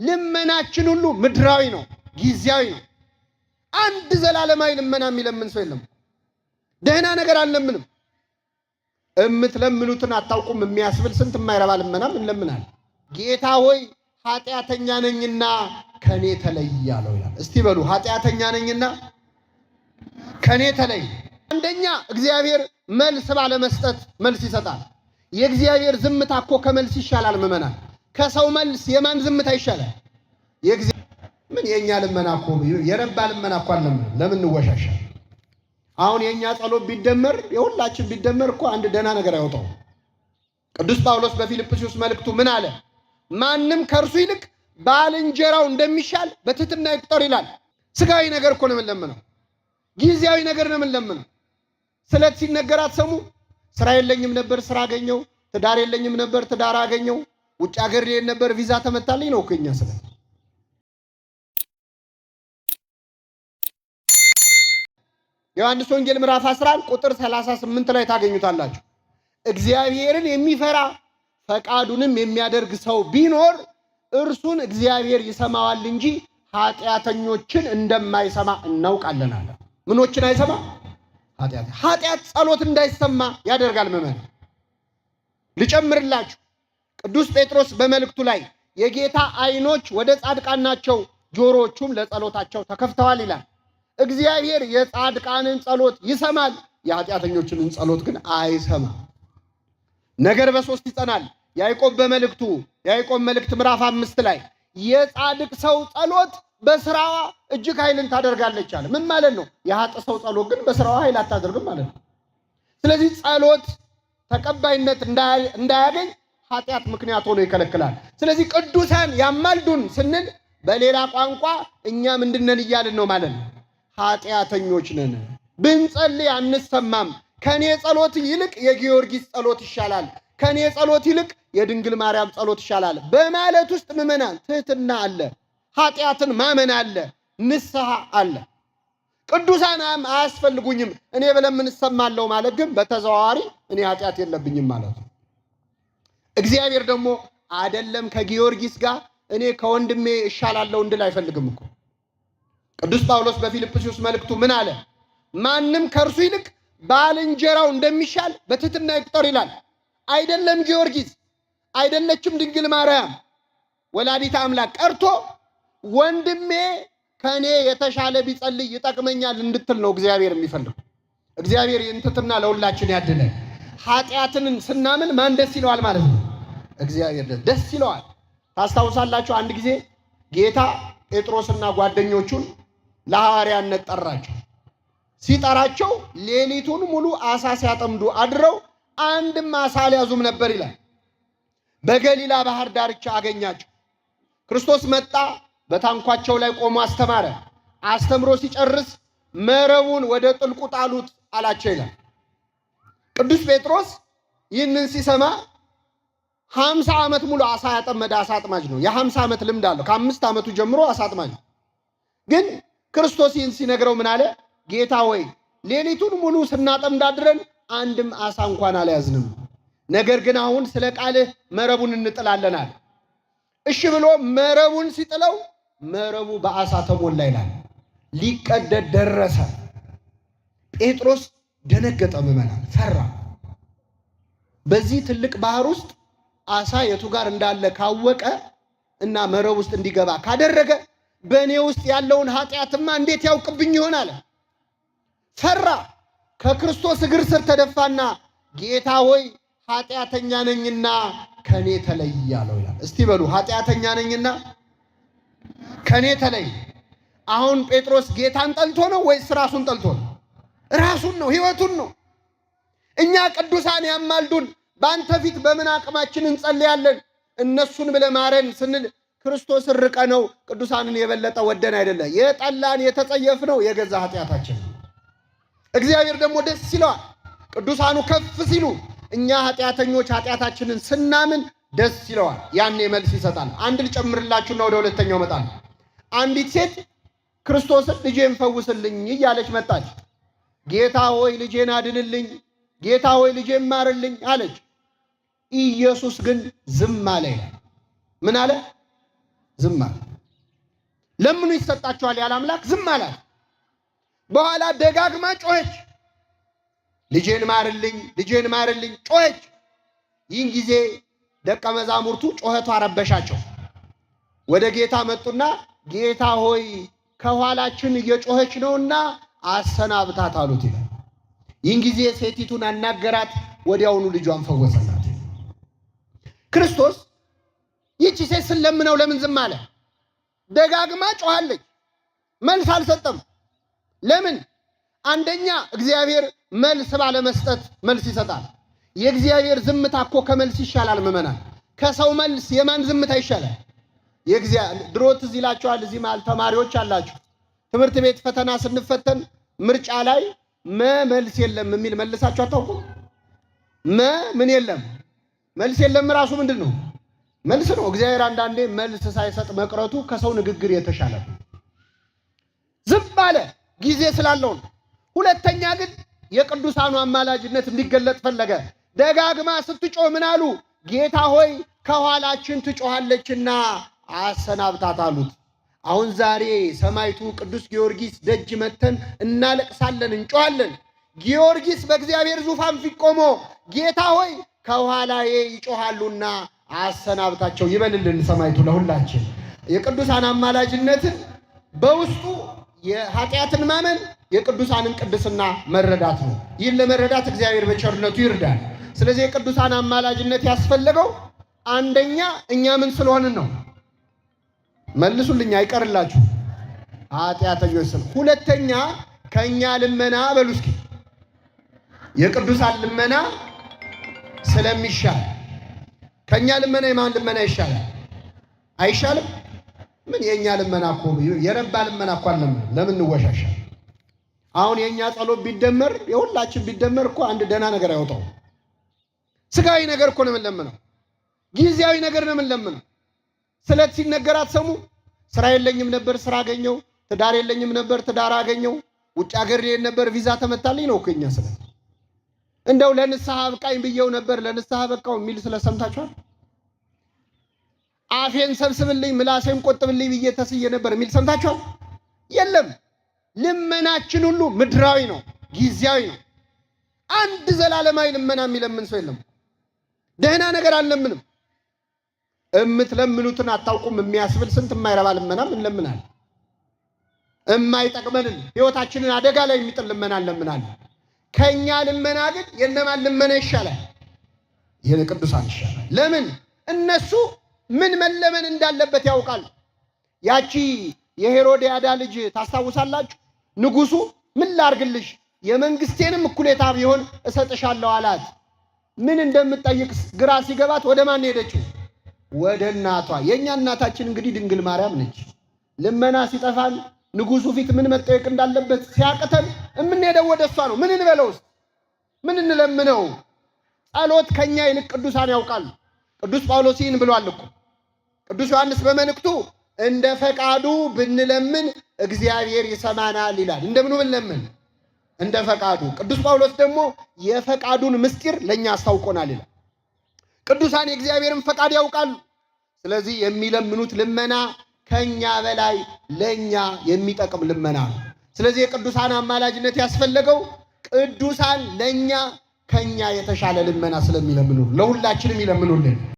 ልመናችን ሁሉ ምድራዊ ነው፣ ጊዜያዊ ነው። አንድ ዘላለማዊ ልመና የሚለምን ሰው የለም። ደህና ነገር አንለምንም። እምትለምኑትን አታውቁም የሚያስብል ስንት የማይረባ ልመናም እንለምናለን። ጌታ ሆይ ኃጢአተኛ ነኝና ከኔ ተለይ አለው ይላል። እስቲ በሉ ኃጢአተኛ ነኝና ከኔ ተለይ። አንደኛ እግዚአብሔር መልስ ባለመስጠት መልስ ይሰጣል። የእግዚአብሔር ዝምታ እኮ ከመልስ ይሻላል። ምዕመናን፣ ከሰው መልስ የማን ዝምታ ይሻላል? ምን የእኛ ልመና እኮ የረባ ልመና እኮ አንለምንም። ለምን እንወሻሻል? አሁን የእኛ ጸሎት ቢደመር የሁላችን ቢደመር እኮ አንድ ደህና ነገር አይወጣውም። ቅዱስ ጳውሎስ በፊልጵስዩስ መልእክቱ ምን አለ? ማንም ከእርሱ ይልቅ ባልንጀራው እንደሚሻል በትህትና ይቁጠር ይላል። ስጋዊ ነገር እኮ ነው የምንለምነው፣ ጊዜያዊ ነገር ነው የምንለምነው። ስለት ሲነገር አትሰሙ። ስራ የለኝም ነበር ስራ አገኘው፣ ትዳር የለኝም ነበር ትዳር አገኘው፣ ውጭ ሀገር ልሄድ ነበር ቪዛ ተመታልኝ ነው እኮ የኛ ስለት። ዮሐንስ ወንጌል ምዕራፍ 11 ቁጥር 38 ላይ ታገኙታላችሁ። እግዚአብሔርን የሚፈራ ፈቃዱንም የሚያደርግ ሰው ቢኖር እርሱን እግዚአብሔር ይሰማዋል እንጂ ኃጢአተኞችን እንደማይሰማ እናውቃለን አለ። ምኖችን አይሰማ? ኃጢአት። ኃጢአት ጸሎት እንዳይሰማ ያደርጋል። ምዕመን ልጨምርላችሁ፣ ቅዱስ ጴጥሮስ በመልእክቱ ላይ የጌታ ዓይኖች ወደ ጻድቃን ናቸው፣ ጆሮዎቹም ለጸሎታቸው ተከፍተዋል ይላል። እግዚአብሔር የጻድቃንን ጸሎት ይሰማል፣ የኃጢአተኞችንን ጸሎት ግን አይሰማም። ነገር በሶስት ይጸናል። ያዕቆብ በመልእክቱ ያዕቆብ መልእክት ምዕራፍ 5 ላይ የጻድቅ ሰው ጸሎት በስራዋ እጅግ ኃይልን ታደርጋለች አለ። ምን ማለት ነው? የኃጥእ ሰው ጸሎት ግን በስራዋ ኃይል አታደርግም ማለት ነው። ስለዚህ ጸሎት ተቀባይነት እንዳያገኝ ኃጢአት ምክንያት ሆኖ ይከለክላል። ስለዚህ ቅዱሳን ያማልዱን ስንል በሌላ ቋንቋ እኛ ምንድነን እያልን ነው ማለት ነው? ኃጢአተኞች ነን። ብንጸልይ አንሰማም። ከኔ ጸሎት ይልቅ የጊዮርጊስ ጸሎት ይሻላል፣ ከኔ ጸሎት ይልቅ የድንግል ማርያም ጸሎት ይሻላል በማለት ውስጥ ምዕመናን ትህትና አለ፣ ኃጢአትን ማመን አለ፣ ንስሐ አለ። ቅዱሳን አያስፈልጉኝም እኔ ብለምን እሰማለሁ ማለት ግን በተዘዋዋሪ እኔ ኃጢአት የለብኝም ማለት ነው። እግዚአብሔር ደግሞ አደለም ከጊዮርጊስ ጋር እኔ ከወንድሜ እሻላለሁ እንድል አይፈልግም እኮ። ቅዱስ ጳውሎስ በፊልጵስዩስ መልእክቱ ምን አለ? ማንም ከእርሱ ይልቅ ባልንጀራው እንደሚሻል በትህትና ይቁጠር ይላል። አይደለም ጊዮርጊስ፣ አይደለችም ድንግል ማርያም ወላዲተ አምላክ ቀርቶ ወንድሜ ከኔ የተሻለ ቢጸልይ ይጠቅመኛል እንድትል ነው እግዚአብሔር የሚፈልገው። እግዚአብሔር ይህን ትህትና ለሁላችን ያድለን። ኃጢአትን ስናምን ማን ደስ ይለዋል ማለት ነው? እግዚአብሔር ደስ ይለዋል። ታስታውሳላችሁ፣ አንድ ጊዜ ጌታ ጴጥሮስና ጓደኞቹን ለሐዋርያነት ጠራቸው። ሲጠራቸው ሌሊቱን ሙሉ አሳ ሲያጠምዱ አድረው አንድም አሳ አልያዙም ነበር ይላል። በገሊላ ባህር ዳርቻ አገኛቸው። ክርስቶስ መጣ፣ በታንኳቸው ላይ ቆሞ አስተማረ። አስተምሮ ሲጨርስ መረቡን ወደ ጥልቁ ጣሉት አላቸው ይላል። ቅዱስ ጴጥሮስ ይህንን ሲሰማ 50 ዓመት ሙሉ አሳ ያጠመደ አሳ አጥማጅ ነው። የ50 ዓመት ልምድ አለው። ከ5 ዓመቱ ጀምሮ አሳ አጥማጅ ነው። ግን ክርስቶስ ይህን ሲነግረው ምን አለ? ጌታ ሆይ ሌሊቱን ሙሉ ስናጠምድ አድረን አንድም አሳ እንኳን አልያዝንም። ነገር ግን አሁን ስለ ቃልህ መረቡን እንጥላለን አለ። እሺ ብሎ መረቡን ሲጥለው መረቡ በአሳ ተሞላ ይላል። ሊቀደድ ደረሰ። ጴጥሮስ ደነገጠ። ምዕመናን ፈራ። በዚህ ትልቅ ባህር ውስጥ አሳ የቱ ጋር እንዳለ ካወቀ እና መረብ ውስጥ እንዲገባ ካደረገ በእኔ ውስጥ ያለውን ኃጢአትማ እንዴት ያውቅብኝ ይሆን አለ። ፈራ። ከክርስቶስ እግር ስር ተደፋና ጌታ ሆይ ኃጢአተኛ ነኝና ከኔ ተለይ አለው ይላል። እስቲ በሉ ኃጢአተኛ ነኝና ከኔ ተለይ። አሁን ጴጥሮስ ጌታን ጠልቶ ነው ወይስ ራሱን ጠልቶ ነው? ራሱን ነው፣ ህይወቱን ነው። እኛ ቅዱሳን ያማልዱን በአንተ ፊት በምን አቅማችን እንጸልያለን? እነሱን ብለህ ማረን ስንል ክርስቶስን ርቀ ነው ቅዱሳንን የበለጠ ወደን አይደለ። የጠላን የተጸየፍነው የገዛ ኃጢአታችን። እግዚአብሔር ደግሞ ደስ ይለዋል ቅዱሳኑ ከፍ ሲሉ እኛ ኃጢአተኞች ኃጢአታችንን ስናምን ደስ ይለዋል። ያኔ መልስ ይሰጣል። አንድ ልጨምርላችሁና ወደ ሁለተኛው እመጣለሁ። አንዲት ሴት ክርስቶስን ልጄን ፈውስልኝ እያለች መጣች። ጌታ ሆይ ልጄን አድንልኝ፣ ጌታ ሆይ ልጄን ማርልኝ አለች። ኢየሱስ ግን ዝም አለ ይላል። ምን አለ? ዝም አለ። ለምኑ ይሰጣችኋል ያለ አምላክ ዝም አላት። በኋላ ደጋግማ ጮኸች። ልጄን ማርልኝ፣ ልጄን ማርልኝ ጮኸች። ይህን ጊዜ ደቀ መዛሙርቱ ጮኸቷ ረበሻቸው። ወደ ጌታ መጡና ጌታ ሆይ ከኋላችን እየጮኸች ነውና አሰናብታት አሉት ይላል። ይህን ጊዜ ሴቲቱን አናገራት፣ ወዲያውኑ ልጇን ፈወሰላት። ክርስቶስ ይህቺ ሴት ስለምነው ለምን ዝም አለ? ደጋግማ ጮኻለች፣ መልስ አልሰጠም። ለምን? አንደኛ እግዚአብሔር መልስ ባለመስጠት መልስ ይሰጣል። የእግዚአብሔር ዝምታ እኮ ከመልስ ይሻላል። ምዕመናን፣ ከሰው መልስ የማን ዝምታ ይሻላል? የእግዚአብሔር። ድሮ ትዝ ይላችኋል፣ እዚህ መሃል ተማሪዎች አላችሁ። ትምህርት ቤት ፈተና ስንፈተን ምርጫ ላይ መልስ የለም የሚል መልሳችሁ አታውቁም? ምን የለም መልስ የለም ራሱ ምንድን ነው? መልስ ነው። እግዚአብሔር አንዳንዴ መልስ ሳይሰጥ መቅረቱ ከሰው ንግግር የተሻለ ነው። ዝም አለ ጊዜ ስላለው ነው። ሁለተኛ ግን የቅዱሳኑ አማላጅነት እንዲገለጥ ፈለገ። ደጋግማ ስትጮህ ምን አሉ? ጌታ ሆይ ከኋላችን ትጮኻለችና አሰናብታት አሉት። አሁን ዛሬ ሰማዕቱ ቅዱስ ጊዮርጊስ ደጅ መተን እናለቅሳለን፣ እንጮኻለን። ጊዮርጊስ በእግዚአብሔር ዙፋን ፊት ቆሞ ጌታ ሆይ ከኋላዬ ይጮኻሉና አሰናብታቸው ይበልልን ሰማዕቱ ለሁላችን። የቅዱሳን አማላጅነትን በውስጡ የኃጢአትን ማመን የቅዱሳንን ቅድስና መረዳት ነው። ይህን ለመረዳት እግዚአብሔር በቸርነቱ ይርዳል። ስለዚህ የቅዱሳን አማላጅነት ያስፈለገው አንደኛ እኛ ምን ስለሆንን ነው? መልሱልኝ፣ አይቀርላችሁ ኃጢአተኞች ስለ ሁለተኛ ከእኛ ልመና በሉ እስኪ የቅዱሳን ልመና ስለሚሻል ከእኛ ልመና የማን ልመና ይሻላል? አይሻልም? ምን የእኛ ልመና እኮ የረባ ልመና እኮ አንለምንም። ለምን እንወሻሻል? አሁን የእኛ ጸሎት ቢደመር የሁላችን ቢደመር እኮ አንድ ደህና ነገር አይወጣውም። ስጋዊ ነገር እኮ ነው የምንለምነው። ጊዜያዊ ነገር ነው የምንለምነው። ስለት ሲነገር አትሰሙ? ስራ የለኝም ነበር ስራ አገኘው፣ ትዳር የለኝም ነበር ትዳር አገኘው፣ ውጭ ሀገር ልሄድ ነበር ቪዛ ተመታልኝ ነው እኮ የኛ ስለት። እንደው ለንስሐ አብቃኝ ብየው ነበር ለንስሐ በቃው የሚል ስለሰምታችኋል? አፌን ሰብስብልኝ ምላሴን ቆጥብልኝ ብዬ ተስዬ ነበር የሚል ሰምታችኋል? የለም። ልመናችን ሁሉ ምድራዊ ነው፣ ጊዜያዊ ነው። አንድ ዘላለማዊ ልመና የሚለምን ሰው የለም። ደህና ነገር አንለምንም። እምትለምኑትን አታውቁም የሚያስብል ስንት የማይረባ ልመናም እንለምናለን። እማይጠቅመንን ሕይወታችንን አደጋ ላይ የሚጥል ልመና እንለምናለን። ከኛ ልመና ግን የነማን ልመና ይሻላል? የቅዱሳን ይሻላል። ለምን? እነሱ ምን መለመን እንዳለበት ያውቃል። ያቺ የሄሮድያዳ ልጅ ታስታውሳላችሁ? ንጉሱ ምን ላርግልሽ የመንግስቴንም እኩሌታ ቢሆን እሰጥሻለሁ አላት። ምን እንደምትጠይቅ ግራ ሲገባት ወደ ማን ሄደችው? ወደ እናቷ። የእኛ እናታችን እንግዲህ ድንግል ማርያም ነች። ልመና ሲጠፋን ንጉሱ ፊት ምን መጠየቅ እንዳለበት ሲያቅተን የምንሄደው ወደ እሷ ነው። ምን እንበለውስ? ምን እንለምነው? ጸሎት ከኛ ይልቅ ቅዱሳን ያውቃሉ። ቅዱስ ጳውሎስ ይህን ብሏል እኮ። ቅዱስ ዮሐንስ በመልእክቱ እንደ ፈቃዱ ብንለምን እግዚአብሔር ይሰማናል ይላል። እንደምኑ ብንለምን? እንደ ፈቃዱ። ቅዱስ ጳውሎስ ደግሞ የፈቃዱን ምስጢር ለእኛ አስታውቆናል ይላል። ቅዱሳን የእግዚአብሔርን ፈቃድ ያውቃሉ። ስለዚህ የሚለምኑት ልመና ከኛ በላይ ለኛ የሚጠቅም ልመና ነው። ስለዚህ የቅዱሳን አማላጅነት ያስፈለገው ቅዱሳን ለኛ ከኛ የተሻለ ልመና ስለሚለምኑ ለሁላችንም ይለምኑልን።